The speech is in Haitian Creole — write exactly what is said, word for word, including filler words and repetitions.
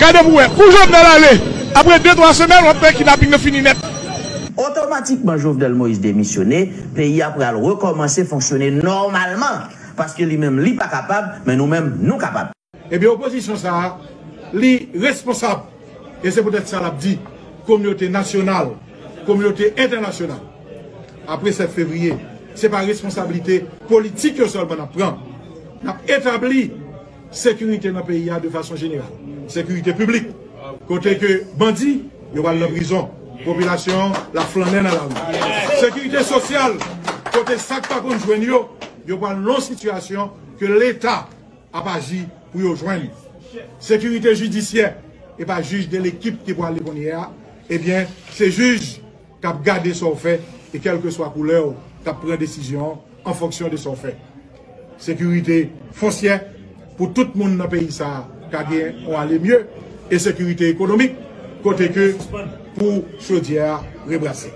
Gade pou wè, pou Jovenel ale, apre de twa semèn, w ap wè kidnaping nan fini nèt. Otomatikman Jovenel Moïse demisyone, peyi a pral rekòmanse fonksyone nòmalman. Paske li menm li pa kapab, men nou menm nou kapab. Ebyen, opozisyon sa a, li responsab. E se poutèt sa l ap di, kominote nasyonal, kominote entènasyonal, apre sèt fevriye, se pa responsablite politik yo sèlman n ap pran. N ap etabli sekirite nan peyi a de fason jeneral. Sekirite piblik, kote ke bandi, yo pral nan prizon, popilasyon an l ap flannen nan lari. Sekirite sosyal, kote sa k pa konn jwenn yo, yo pral nan yon sitiyasyon ke Leta ap aji pou yo jwenn. Sekirite jidisyè, e pa jij de lekip ki pwale kounye a, ebyen, se jij k ap gade sa w fè e kèlkeswa koulè w k ap pran desizyon an an fonksyon de sa w fè. Sekirite fonsyè pou tout moun nan peyi sa a ka gen yon ale mye e sekirite ekonomik kote ke pou chodyè a rebrase.